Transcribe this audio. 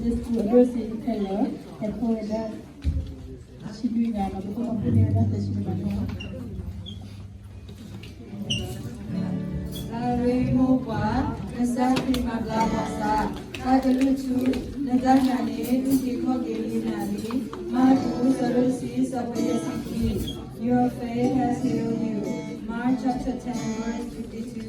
Sunday School အဒိၣ်စ့တဖျၢၣ်လၢ ဟဲဖီၣ်ဝဲဒၣ် ဆံနွံဂၤ ဒီးပကမၤပူန့ၢ်ဝဲဒၣ်သၢဆံတဂၤန့ၣ်လီၤ. လၢအရ့မိၢ်ပှၤ, ကစၢ်ခရံာ်မၤဘျါဘၣ်စး, တၢ်ကလုၢ်ထူ, နတၢ်နာ်န့ၣ် အုၣ်က့ၤခီၣ်က့ၤလံနၤလံ. မၢ်ကူး အဆၢဒိၣ်တဆံ အဆၢဖိတဆံခံ, Your faith has healed you. Mark chapter ten, verse fifty-two.